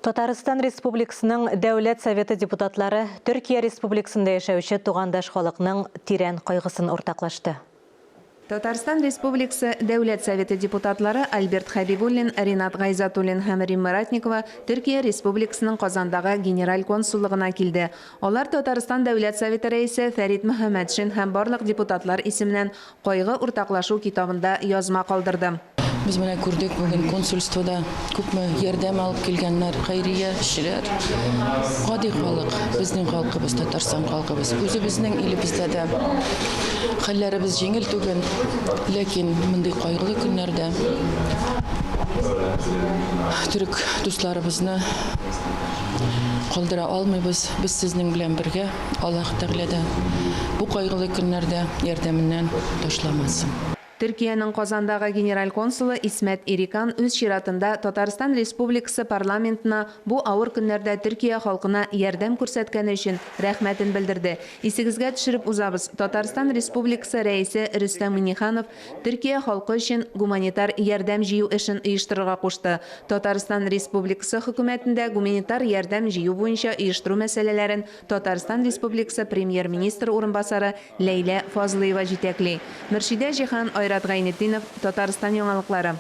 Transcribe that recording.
Татарстан Республикасының Дәүләт Советы депутатлары Төркия Республикасында яшәүче тугандаш халыкның тирән кайгысын уртаклашты. Татарстан Республикасы Дәүләт Советы депутатлары Альберт Хәбибуллин, Ринат Гайзатуллин һәм Римма Ратникова Төркия Республикасының Казандагы Генераль консуллыгына килде. Алар Татарстан Дәүләт Советы Рәисе Фәрит Мөхәммәтшин һәм барлык депутатлар исеменнән Кайгы уртаклашу китабында язма калдырды. Без менә күрдек бүген консульствода күпме ярдәм алып килгәннәр, хәйриячеләр, гади халык, безнең халкыбыз, Татарстан халкыбыз. Үзебезнең илебездә дә хәлләребез җиңел түгел, ләкин мондый кайгылы көннәрдә төрек дусларыбызны калдыра алмыйбыз. Без сезнең белән бергә. Аллаһ Тәгалә дә бу кайгылы көннәрдә ярдәменнән ташламасын. Төркиянең Казандагы Генераль консулы Исмәт Ирикан үз чиратында Татарстан Республикасы парламентына бу авыр көннәрдә Төркия халкына ярдәм күрсәткәне өчен рәхмәтен белдерде. Исегезгә төшереп узабыз, Татарстан Республикасы Рәисе Рөстәм Миңнеханов Төркия халкы өчен гуманитар ярдәм җыю эшен оештырырга кушты. Татарстан Республикасы Хөкүмәтендә гуманитар ярдәм җыю буенча оештыру мәсьәләләрен Татарстан Республикасы Премьер-министры урынбасары Ләйлә Фазлыева җитәкли. Мөршидә Җиһан, Айрат Гайнетдинов, Татарстан яңалыклары.